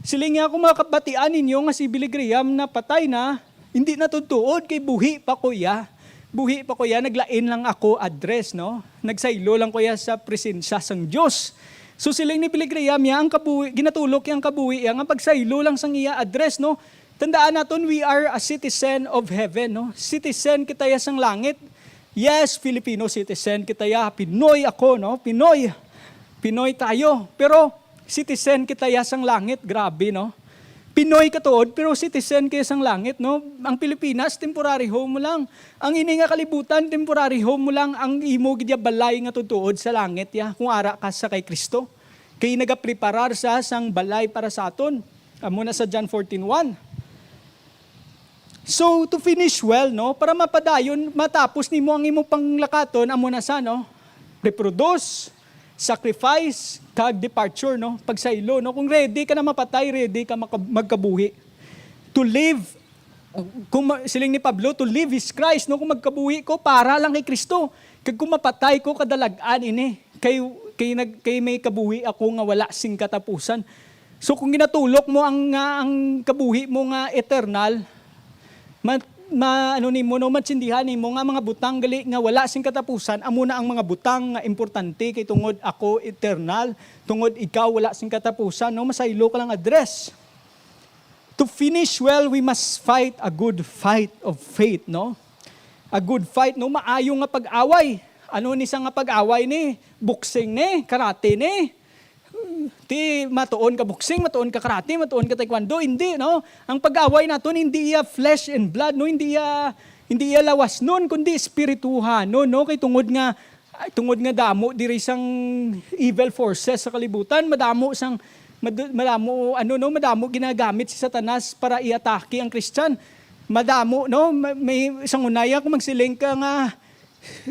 Siling niya, "Kung makabatian ninyo nga si Billy Graham napatay na, hindi na tuod, kay buhi pa ko iya. Buhi pa ko iya, naglain lang ako address, no? Nagsaylo lang ko iya sa presensya sang Dios." So, siling ni Billy Graham, iya ang kabuhi, ginatulok iya ang kabuhi iya nga pagsaylo lang sang iya address, no? Tandaan naton, we are a citizen of heaven, no? Citizen kita iya sang langit. Yes, Filipino citizen kita iya. Pinoy ako, no? Pinoy. Pinoy tayo. Pero citizen kita iya sang langit. Grabe, no? Pinoy ka tuod, pero citizen ka iya sang langit, no? Ang Pilipinas, temporary home mo lang. Ang ini nga kalibutan, temporary home mo lang. Ang imo gid iya balay nga tuod sa langit, ya, kung ara ka sa kay Cristo. Kay nagapreparar siya sang balay para sa aton. Amo na sa John fourteen one. So, to finish well, no, para mapadayon, matapos nimo ang imong panglakaton, amo na sa, no, reproduce, sacrifice, kag departure, no, pagsaylo, no. Kung ready ka na mapatay, ready ka maka-, magkabuhi. To live, kung ma-, siling ni Pablo, "To live is Christ," no, kung magkabuhi ko, para lang kay Kristo. Kag kung mapatay ko, kadalag-an ini, kay, kay nag-, kay may kabuhi ako nga wala sing katapusan. So, kung ginatulok mo ang, nga ang kabuhi mo nga eternal, ma-, ma-, ano nimo, no, maintindihan nimo nga mga butang gali nga wala sing katapusan, amo na ang mga butang nga importante, kay tungod ako eternal, tungod ikaw wala sing katapusan, no, masaylo ka lang address. To finish well, we must fight a good fight of faith, no? A good fight, no? Maayo nga pag-away. Ano ni sa nga pag-away ni? Boxing ni, karate ni. Ti matuon ka boxing, matuon ka karate, matuon ka taekwondo, hindi, no? Ang pag-away naton hindi iya flesh and blood, no? Hindi iya, hindi iya lawasnon, kundi espirituhanon, no? Kay tungod nga, ay, tungod nga damo diri sang evil forces sa kalibutan, madamo sang, mad-, madamo, ano, no? Madamo ginagamit si Satanas para i-atake ang Christian. Madamo, no? Ma-, may, sang unaya, kung magsiling ka nga,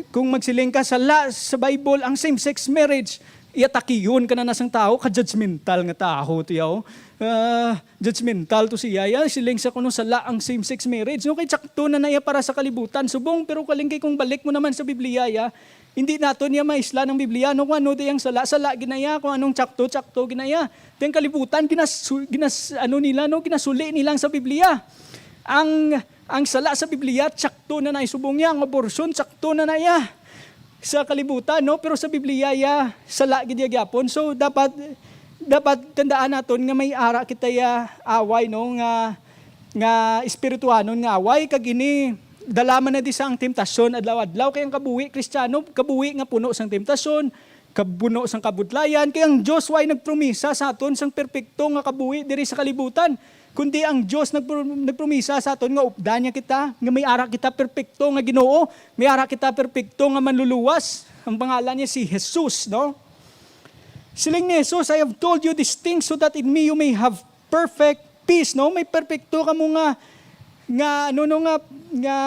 kung magsiling ka, "Sala sa Bible ang same-sex marriage," i-atakiyon ka na na sang tawo, ka-judgmental nga tawo to, yaw. Ah, judgmental to siya. Ya, siling sa kuno, "Sala ang same-sex marriage." No, kay tsakto na na iya para sa kalibutan. Subong, pero kaling kay kung balik mo naman sa Biblia, ya, hindi nato niya maisla ng Biblia, no, kung ano di ang sala, sala ginaya, kung anong tsakto, tsakto ginaya. Ti ang kalibutan, ginas-, ginas-, ano nila, no, ginasuli nilang sa Biblia. Ang, ang sala sa Biblia, tsakto na na isubong niya. Ang abortion, tsakto na na iya sa kalibutan, no? Pero sa Biblia, ya, sala gid ya gyapon. So, dapat, dapat tandaan naton nga may ara kita ya away, no? Nga, nga espirituhanon nga away. Kag ini, dala man na di sa ang temptasyon adlaw-adlaw. Kay ang kabuhi Kristiyano, kabuhi nga puno sang temptasyon, kabuno sang kabudlayan. Kay ang Dios way nagpromisa sa aton sang perpekto nga kabuhi diri sa kalibutan. Kundi ang Dios nagpro-, nagpromisa sa aton nga updan niya kita, nga may ara kita perpekto nga Ginoo, may ara kita perpekto nga manluluwas. Ang pangalan niya si Jesus, no? Siling ni Jesus, "I have told you these things so that in me you may have perfect peace," no? May perpekto kamo nga, nga, ano, no, nga, nga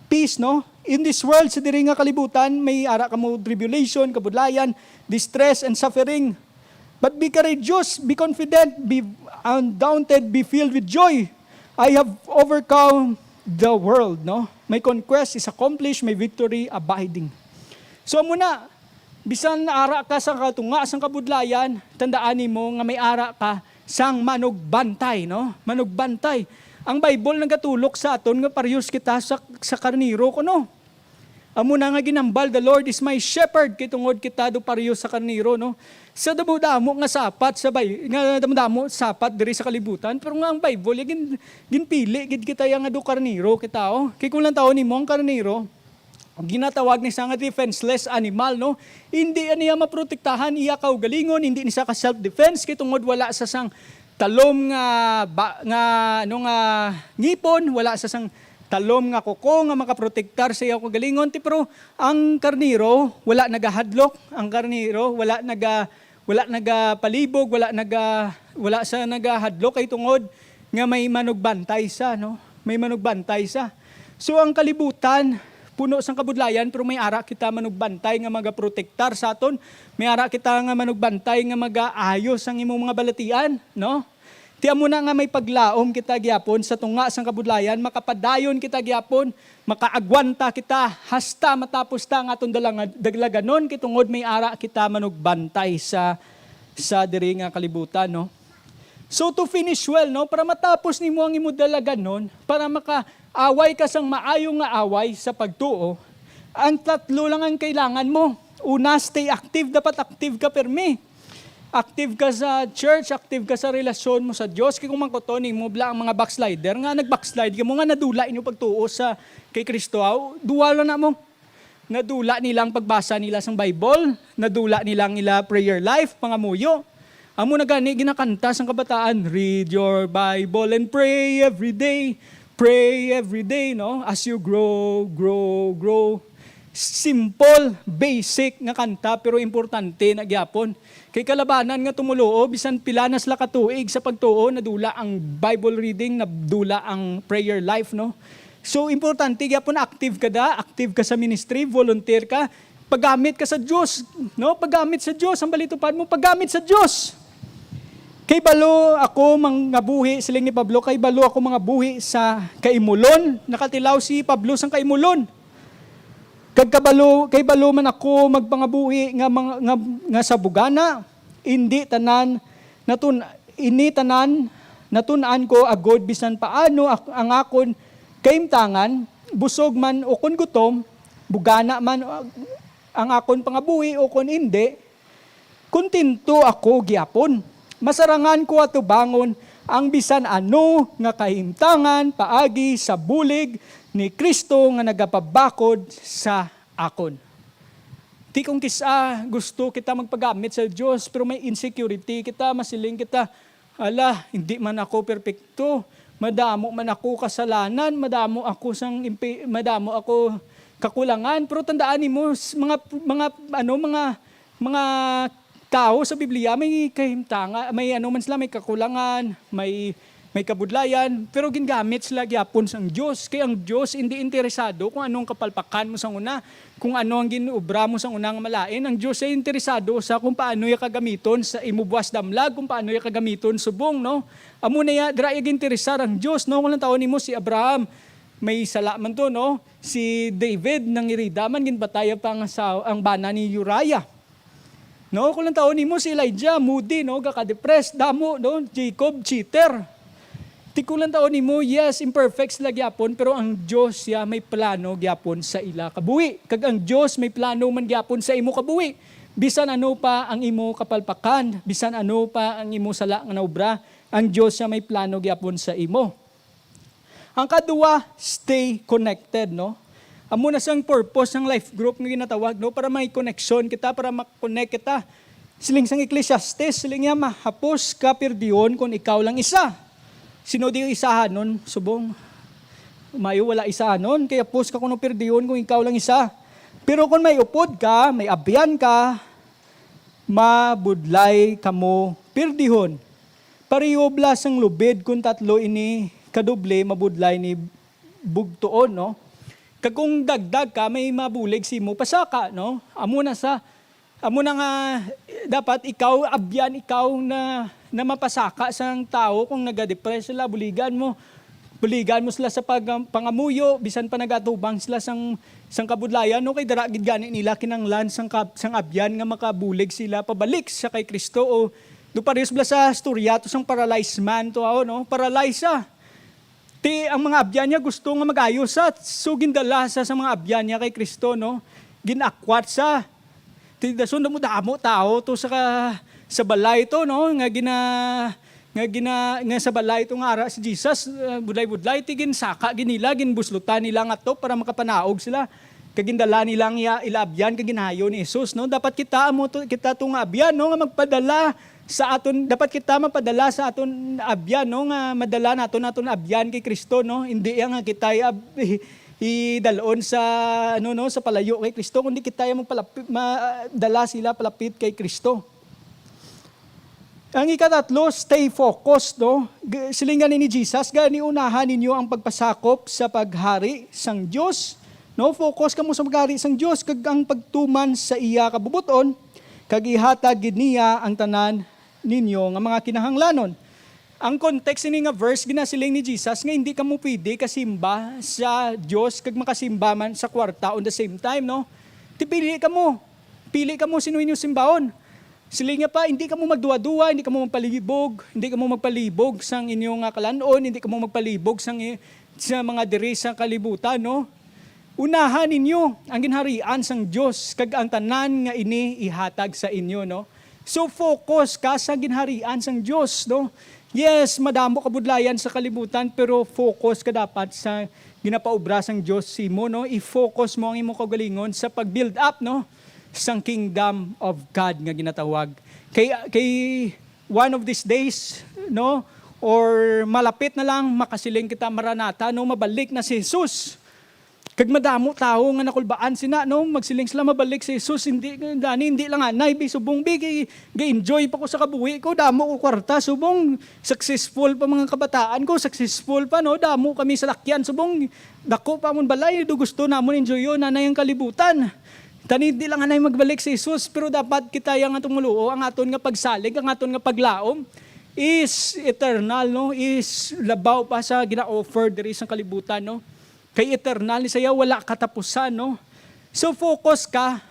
peace, no? In this world, sa diri nga kalibutan, may ara kamo tribulation, kabudlayan, distress, and suffering. But be courageous, be confident, be undaunted, be filled with joy. I have overcome the world, no? My conquest is accomplished, my victory abiding. So, amo na, bisan ara ka sa katunga sang kabudlayan, tandaan nimo nga may ara ka sang manugbantay, no? Manugbantay. Ang Bible nagatulok sa aton nga parehas kita sa, sa karnero, kuno. Amo na nga ginhambal, "The Lord is my shepherd," kay tungod kita do pareho sa karnero, no? Sa damo-damo nga sapat sa Bi-, nga damo-damo sapat diri sa kalibutan, pero nga ang Bible, ya gin-, ginpili gid kita ya nga do karnero kita, oh. Kay kung lantaw nimo ang karnero, ginatawag ni sa nga defenseless animal, no? Hindi niya maprotektahan iya kaugalingon, hindi ni sa ka self-defense, kay tungod wala sa sang talom nga ba-, nga, ano, nga ngipon, wala sa sang talom nga kuko nga makaprotektar sa iya kaugalingon. Ti, pero ang karnero wala nagahadlok, ang karnero wala naga-, wala nagapalibog, wala naga-, wala sa nagahadlok kay tungod nga may manugbantay sa, no? May manugbantay sa. So, ang kalibutan puno sang kabudlayan, pero may ara kita manugbantay nga magaprotektar sa aton. May ara kita nga manugbantay nga magaayo sang imong mga balatian, no? Ti amo na nga may paglaom kita gyapon sa tunga sang kabudlayan, makapadayon kita gyapon, makaagwanta kita hasta matapos ta ang aton dalang-, dalaganon, kay tungod may ara kita manugbantay sa, sa diri nga kalibutan, no? So, to finish well, no, para matapos nimo ang imo dalaganon, para makaaway ka sang maayo nga away sa pagtuo, ang tatlo lang ang kailangan mo. Una, stay active. Dapat active ka pirmi. Active ka sa church, active ka sa relasyon mo sa Dios. Kay kung mangkuton nimo bala ang mga backslider, nga nag-backslide kamo, nga nadula inyo pagtuo sa kay Kristo, aw, duwa lang na mo. Nadula nila ang pagbasa nila sang Bible, nadula nila ang ila prayer life, pangamuyo. Amo na gani ginakanta sang kabataan, "Read your Bible and pray every day. Pray every day," no? "As you grow, grow, grow." Simple, basic nga kanta, pero importante na gyapon. Kay kalabanan nga tumuluo, bisan pila na sila ka tuig sa pagtuo, nadula ang Bible reading, nadula ang prayer life, no? So, importante gyapon, active ka da, active ka sa ministry, volunteer ka, paggamit ka sa Dios, no? Paggamit sa Dios, ang balitupad mo, paggamit sa Dios. Kay balo ako mangabuhi, siling ni Pablo, kay balo ako mangabuhi sa kaimulon. Nakatilaw si Pablo sang kaimulon. Kag kabalo, kay balo man ako magpangabuhi nga, mga, nga, nga sa bugana, indi tanan natun ini tanan natun-an ko agod bisan paano ak- ang akon kahimtangan, busog man ukon gutom, bugana man ang akon pangabuhi ukon indi, kontento ako gihapon. Masarangan ko atubangon ang bisan ano nga kahimtangan paagi sa bulig ni Cristo nga nagapabakod sa akon. Ti kung kis-a gusto kita magpagamit sa Dios, pero may insecurity kita, masiling kita, "Ala, hindi man ako perpekto. Madamo man ako kasalanan, madamo ako sang impi-, madamo ako kakulangan." Pero tandaan nimo, s-, mga, mga, ano, mga, mga tawo sa Biblia, may kahimtanga, may ano man sila, may kakulangan, may, may kabudlayan, pero gingamit sila gyapon sang Dios. Kay ang Dios hindi interesado kung anong kapalpakan mo sang una, kung ano ang ginobra mo sang una nga malain. Ang Dios ay interesado sa kung paano iya kagamiton sa imo buwas damlag, kung paano iya kagamiton subong, no? Amo na ya, dira iya ginteresar ang Dios, no? Kung lang taon nimo si Abraham, may sala man to, no? Si David, nangirida man, ginpatay ang pangasaw-, ang bana ni Uriah. No, kung lang taon nimo si Elijah, moody, no, gaka-depressed, damo, no, Jacob, cheater. Ti kung lang taon nimo, yes, imperfect sila gyapon, pero ang Dios siya may plano gyapon sa ila kabuhi. Kag ang Dios may plano man gyapon sa imo kabuhi. Bisan ano pa ang imo kapalpakan, bisan ano pa ang imo sala nga naobra, ang Dios siya may plano gyapon sa imo. Ang kadua, stay connected, no? Amo na sang purpose sang life group nga ginatawag, no? Para may connection kita, para ma-connect kita. Siling sang Ecclesiastes, siling niya, "Mahapos ka pirdihon kon ikaw lang isa." Sino di isahanon, subong? Mayo wala isahanon, kay hapos ka kuno pirdihon kung ikaw lang isa. Pero kung may upod ka, may abyan ka, mabudlay kamo pirdihon. Pareho bala sang lubid, kon tatlo ini kadoble, mabudlay ni bugtoon, no? Kag kung dagdag ka, may mabulig sa imo pasaka, no? Amo na sa, amo na nga, dapat ikaw, abyan ikaw na, na mapasaka sang tawo. Kung nagadepress sila, buligan mo, buligan mo sila sa pag-, pangamuyo, bisan pa nagatubang sila sang, sang kabudlayan, no? Kay dara gid gani nila kinanglan sang kab-, sang abyan nga makabulig sila pabalik sa kay Cristo. O do, parehas bala sa istorya to sang paralyzed man to, aw, no? Paralyzed siya. Ti ang mga abyan niya gusto nga mag-ayo sa, so gindala sa, sa mga abyan niya kay Cristo, no? Ginakwat sa. Ti dason damo-damo tao to sa ka-, sa balay to, no? Nga gina-, nga gina-, nga sa balay to nga ara si Jesus, uh, budlay-budlay, ti ginsaka gid nila, ginbuslutan nila nga to para makapanaog sila. Kag gindala nila ang iya-, ila abyan kag ginayo ni Jesus, no? Dapat kita amo to, kita to nga abyan, no, nga magpadala sa aton, dapat kita mapadala sa aton abyan, no, nga madala naton aton abyan kay Cristo, no? Hindi ya nga kita i-, ab-, i-, idalon sa, ano, no, sa palayo kay Cristo, kundi kita ya magpalapit, ma-, dala sila palapit kay Cristo. Ang ikatatlo, stay focused, no? G-, siling gani ni Jesus, "Gani unahan ninyo ang pagpasakop sa paghari sang Dios." No, focus kamo sa paghari sang Dios kag ang pagtuman sa iya kabubot-on, kag ihatag gid niya ang tanan ninyo nga mga kinahanglanon. Ang context ini nga verse, ginasiling ni Jesus nga hindi kamo pwede kasimba sa Dios kag makasimba man sa kwarta on the same time, no? Ti pili kamo. Pili kamo sino inyo simbaon. Siling niya pa, "Hindi kamo magduwa-duwa, hindi kamo magpalibog, hindi kamo magpalibog sang inyo nga kalan-on, hindi kamo magpalibog sang i-, sa mga diri sa kalibutan, no? Unahan ninyo ang ginharian sang Dios, kag ang tanan nga ini ihatag sa inyo," no? So, focus ka sa ginharian sang Dios, no? Yes, madamo kabudlayan sa kalibutan, pero focus ka dapat sa ginapaobra sang Dios sa imo, no? I-focus mo ang imong kaugalingon sa pag-build up, no? Sang kingdom of God nga ginatawag. Kay, kay one of these days, no? Or malapit na lang, makasiling kita, "Maranatha," no? Mabalik na si Jesus. Kag madamo tawo nga nakulbaan sina, no? Magsiling sila mabalik si Jesus, hindi, gani, hindi lang anay, bi, subong, bi, gi-, gi-enjoy pa ko sa kabuhi ko, damo ko kwarta, subong, successful pa mga kabataan ko, successful pa, no? Damo kami salakyan, subong, dako pa amon balay, do gusto namon enjoyon, anay ang kalibutan. Tani, di lang anay magbalik si Jesus, pero dapat kita yang atong maluo, ang aton nga pagsalig, ang aton nga paglaom is eternal, no? Is labaw pa sa gina-offer diri sa kalibutan, no? Kay eternal ni saya, wala katapusan, no? So, focus ka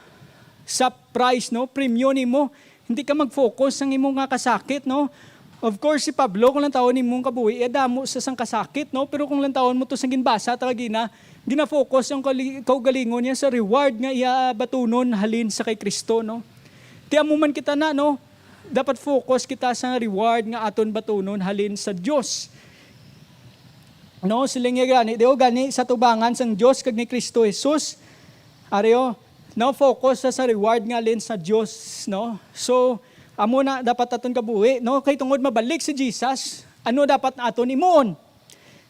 sa prize, no? Premyo nimo. Hindi ka mag-focus sa imo nga kasakit, no? Of course, si Pablo, kung lantawon nimo ang kabuhi, eh, damo sa sang kasakit, no? Pero kung lantawon mo to sa ginbasa ta kagina, gina-focus ang kali-, kaugalingon niya sa reward nga iya batunon halin sa kay Kristo, no? Ti amo man kita na, no? Dapat focus kita sa reward nga aton batunon halin sa Dios. No, siling niya gani, di o gani sa tubangan sang Dios kag ni Kristo Jesus. Ari, o, no, focus sa, sa reward nga halin sa Dios, no? So, amo na dapat aton kabuhi, no? Kay tungod mabalik si Jesus, ano dapat aton imuon?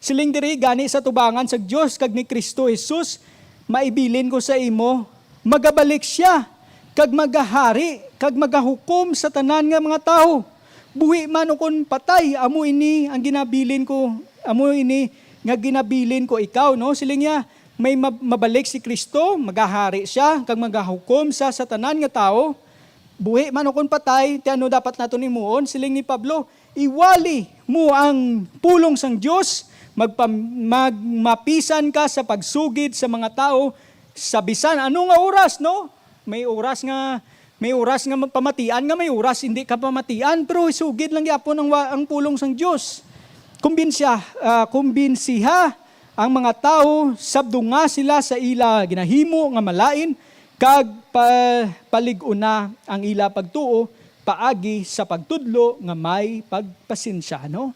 Siling diri gani sa tubangan sa Dios kag ni Kristo Jesus, maibilin ko sa imo, magabalik sia kag magahari kag magahukom sa tanan nga mga tawo. Buhi man ukon patay, amo ini ang ginabilin ko, amo ini nga ginabilin ko ikaw, no? Siling niya, may mab-, mabalik si Kristo, magahari sia kag magahukom sa, sa tanan nga tawo. Buhi man ukon patay, ti ano dapat naton himuon? Siling ni Pablo, iwali mo ang pulong sang Dios, magpam-, mag-, mapisan ka sa pagsugid sa mga tawo sa bisan ano nga oras, no? May oras nga, may oras nga pamatian, nga may oras hindi ka pamatian, pero isugid lang gyapon ang wa-, ang pulong sang Dios. Kumbinsiya-, ah, kumbinsiha ang mga tawo, sabdunga sila sa ila ginahimo nga malain, kag pa-, palig-una ang ila pagtuo paagi sa pagtudlo nga may pagpasensya, no?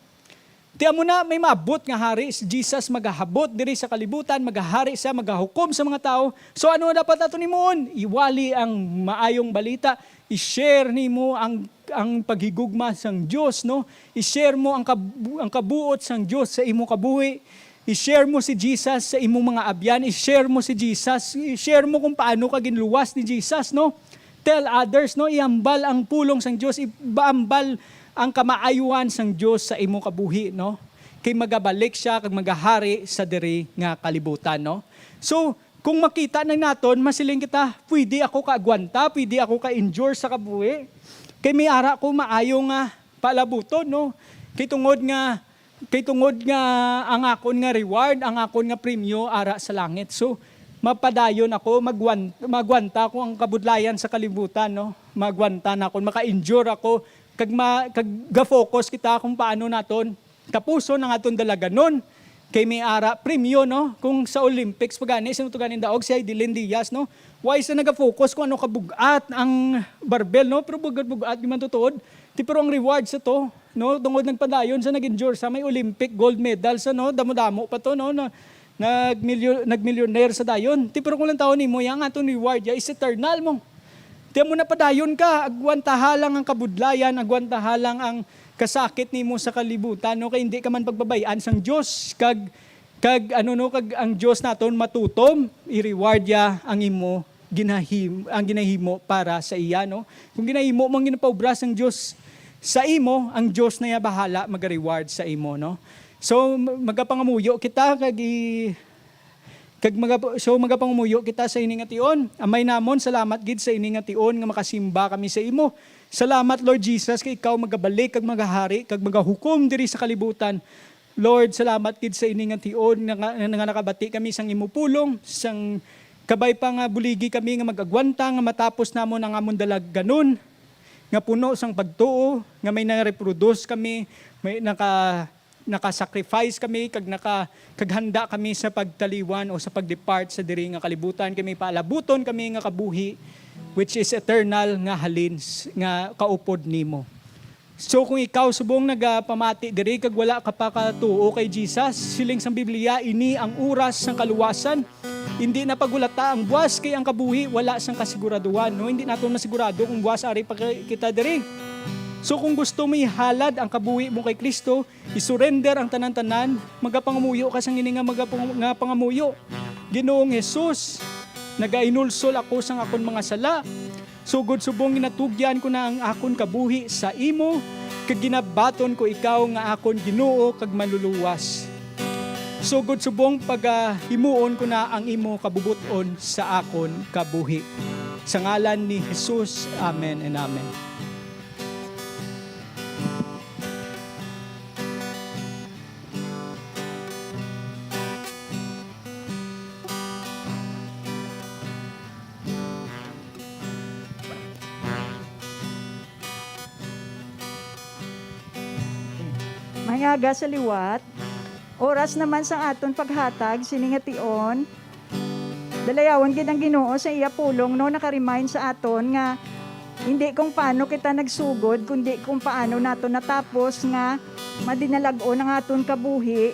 Ti amo na, may maabot nga hari si Jesus, magahabot diri sa kalibutan, magahari siya, magahukom sa mga tawo. So, ano dapat naton himuon? Iwali ang maayong balita, i-share nimo ang, ang paghigugma sang Dios, no? I-share mo ang kab-, ang kabuot sang Dios sa imo kabuhi. I-share mo si Jesus sa imong mga abyan, i-share mo si Jesus, i-share mo kung paano ka ginluwas ni Jesus, no? Tell others, no? Ihambal ang pulong sang Dios, ihambal ang kamaayuhan sang Dios sa imo kabuhi, no? Kay magabalik siya kag magahari sa diri nga kalibutan, no? So, kung makita na naton, masiling kita, "Pwede ako kaagwanta, pwede ako ka-endure sa kabuhi. Kay may ara ko maayo nga palabuton, no? Kay tungod nga, kay tungod nga ang akon nga reward, ang akon nga premyo ara sa langit." So, mapadayon ako, magwan-, magwanta ko ang kabudlayan sa kalibutan, no? Magwanta na ako, maka-endure ako, kag ma-, kag ga-focus kita kung paano naton tapuson ang aton dalaganon. Kay may ara premyo, no? Kung sa Olympics pa gani, sino to ganing daog? Si Hidilyn Diaz, no? Why sa naga-focus kung ano kabug-at ang barbell, no? Pero bug-at, bug-at gyud man tutuod. Ti, pero ang reward sa to, no? Tungod nagpadayon sa nag-endure sa may Olympic gold medal sa, no? Damo-damo pa to, no? Na, nagmilyo-, nagmilyonaryo sa dayon. Ti, pero kung lantawon nimo, yang aton reward ya is eternal mo. Ti amo na padayon ka, agwantaha lang ang kabudlayan, agwantaha lang ang kasakit nimo sa kalibutan, no? Kay hindi ka man pagbabayan sang Dios, kag, kag ano, no, kag ang Dios naton matutom, i-reward ya ang imo ginahim-, ang ginahimo para sa iya, no? Kung ginahimo mo ang ginapaubra sang Dios sa imo, ang Dios na ya bahala maga-reward sa imo, no? So, ma-, magapangamuyo kita, kag i-, Kag maga-, so, magapangamuyo kita sa ini nga tion. Amay namon, salamat gid sa ini nga tion nga makasimba kami sa imo. Salamat, Lord Jesus, kay ikaw magabalik kag magahari kag magahukom diri sa kalibutan. Lord, salamat gid sa ini nga tion nga, nga, nga nakabati kami sang imo pulong, sang kabay pa nga buligi kami nga mag-agwanta nga matapos namon ang amon dalaganon nga puno sang pagtuo, nga may na-reproduce kami, may naka-, naka-sacrifice kami kag naka-, kag handa kami sa pagtaliwan o sa pag-depart sa diri nga kalibutan, kay may paalabuton kami nga kabuhi which is eternal nga halin s-, nga kaupod nimo. So, kung ikaw subong nagapamati diri kag wala ka pa katuo kay Jesus, siling sang Biblia, ini ang oras sang kaluwasan. Hindi na paghulata ang buwas, kay ang kabuhi wala sang kasiguraduhan, no? Hindi naton masigurado kung buwas ari pa kay-, kita diri. So, kung gusto mo ihalad ang kabuhi mo kay Kristo, i-surrender ang tanan-tanan, magapangamuyo ka sang ini nga magapang-, nga pangamuyo. Ginoong Jesus, nagahinulsol ako sang akon mga sala, sugod subong ginatugyan ko na ang akon kabuhi sa imo, kag ginabaton ko ikaw nga akon Ginoo kag Manluluwas. Sugod subong pagahimuon ko na ang imo kabubot-on sa akon kabuhi. Sa ngalan ni Jesus, amen and amen. Mga aga sa liwat, oras naman sang aton paghatag sini nga tion. Dalayawon gid ang Ginoo sa iya pulong, no, naka-remind sa aton nga hindi kung paano kita nagsugod, kundi kung paano naton natapos nga madinalag-on ang aton kabuhi.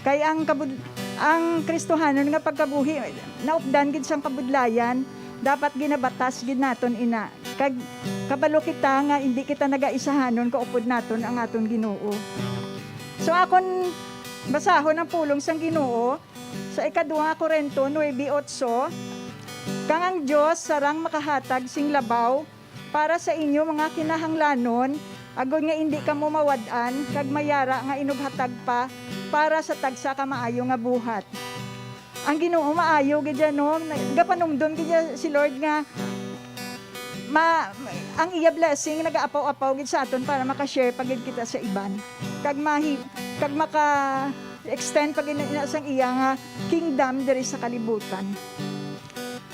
Kay ang kabud-, ang Kristohanon nga pagkabuhi naupdan gid sang kabudlayan, dapat ginabatas gid naton ina. Kag kabalo kita nga indi kita nagaisahanon kaupod naton ang aton Ginoo. So, akon basahon ang pulong sang Ginoo sa ikaduha nga Corinto nuebe otso, "Kang ang Dios sarang makahatag sing labaw para sa inyo mga kinahanglanon, agod nga indi kamo mawad-an, kag may ara nga inughatag pa para sa tagsa ka maayo nga buhat." Ang Ginoo maayo gid ya, no? Gapanumdom gid ya si Lord nga ma-, ang iya blessing nagaapaw-apaw gid sa aton para maka-share pa gid kita sa iban. Kag mahi-, kag maka-extend pa gid na sang iya nga kingdom diri sa kalibutan.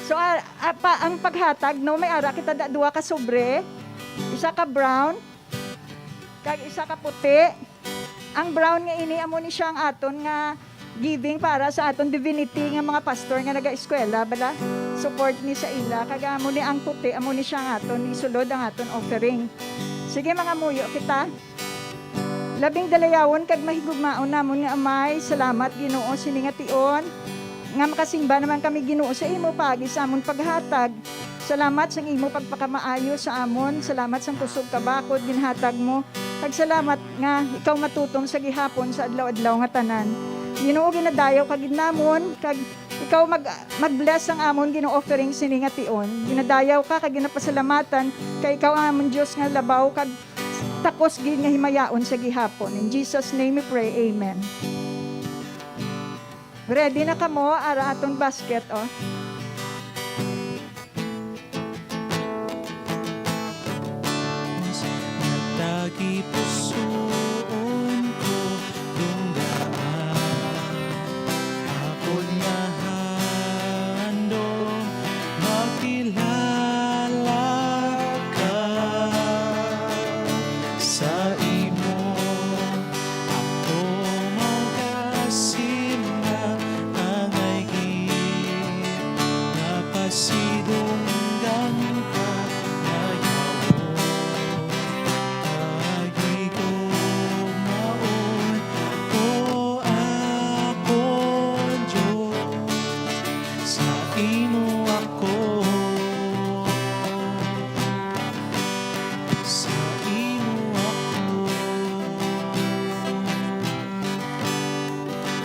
So, ah, ah, pa, ang paghatag, no, may ara kita da-, duha ka sobre, isa ka brown, kag isa ka puti. Ang brown nga ini, amo ni siya ang aton nga giving para sa aton divinity nga mga pastor nga nagaeskwela, bala, support ni sa ila. Kag amo ni ang puti, amo ni siya ang aton isulod ang aton offering. Sige, mangamuyo kita. Labing dalayawon kag mahigugmaon namon nga Amay, salamat, Ginoo, sini nga tion nga makasimba naman kami, Ginoo, sa imo paagi sa amon paghatag. Salamat sang imo pagpakamaayo sa amon. Salamat sang kusog ka bakod ginhatag mo. Kag salamat nga ikaw matutom sa gihapon sa adlaw-adlaw nga tanan. Ginoo, ginadayaw ka gid namon, kag ikaw mag-, mag-bless sang amon gina-offering sini nga tion. Ginadayaw ka kag ginapasalamatan, kay ikaw ang amon Dios nga labaw kag takos gid nga himayaon sa gihapon. In Jesus' name we pray, amen. Ready na kamo? Ara aton basket, oh. Mas natagipusoon ko dunggaan akon nga handom makilala ka sa imo. Ako magasimba, angay gid nga pasidunggan ka nga yaon. Kag higugmaon, O akon Dios, sa imo ako. Sa imo ako,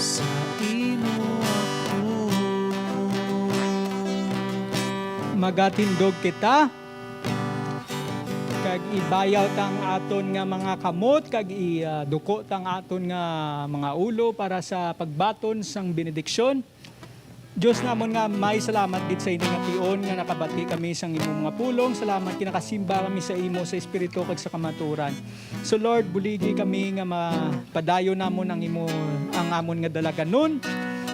sa imo ako. Magatindog kita, kag ibayaw ta ang aton nga mga kamot, kag i, ah, duko ta ang aton nga mga ulo para sa pagbaton sang benediksyon. Dios namon nga Amay, salamat gid sa ini nga tion nga nakabati kami sang imo mga pulong. Salamat, kinakasimba kami sa imo sa espiritu kag sa kamaturan. So Lord, buligi kami nga mapadayon namon ang imo, ang amon nga dalaganon,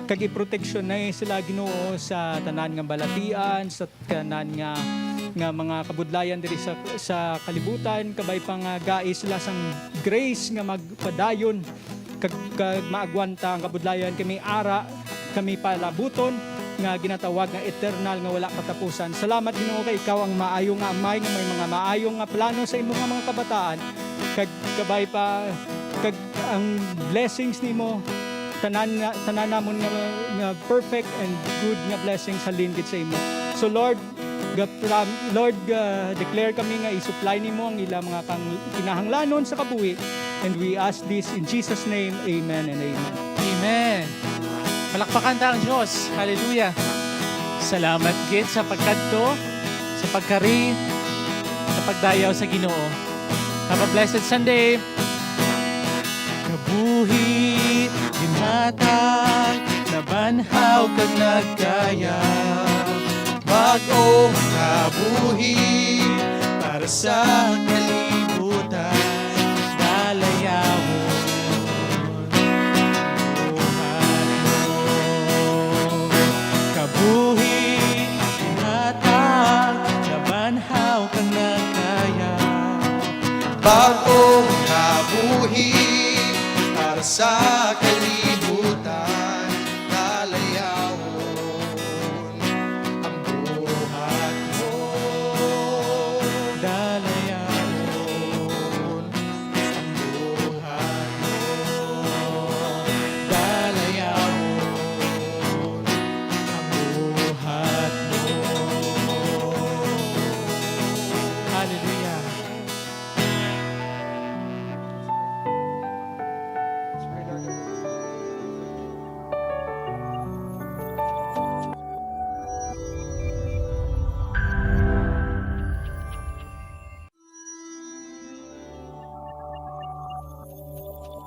kag iproteksyonay sila, Ginoo, sa tanan nga balatian, sa tanan nga, nga mga kabudlayan diri sa, sa kalibutan, kabay pa nga gai sila sang grace nga magpadayon kag, kag maagwanta ang kabudlayan, kami ara, kami palabuton nga ginatawag nga eternal nga wala katapusan. Salamat, Ginoo, kay ikaw ang maayo nga Amay nga may mga maayo nga plano sa imo nga mga kabataan, kag kabay pa, kag ang blessings nimo, tanan nga, tanan namon nga, nga perfect and good nga blessings halin gid sa imo. So Lord, ga-, prom-, Lord, ga-, declare kami nga i-supply nimo ang ila mga kang-, kinahanglanon sa kabuhi. And we ask this in Jesus' name, amen and amen. Amen. Palakpakan ta ang Dios. Hallelujah. Salamat gid sa pagkadto, sa pagkari, sa pagdayaw sa Ginoo. Have a blessed Sunday. Kabuhi, ginhatag, nabanhaw kag nagkaya. Bag-ong kabuhi para sa kalibutan. Dalayawon. Kabuhi, ginhatag, nabanhaw kag nagkaya. Bag-ong kabuhi para sa kalibutan.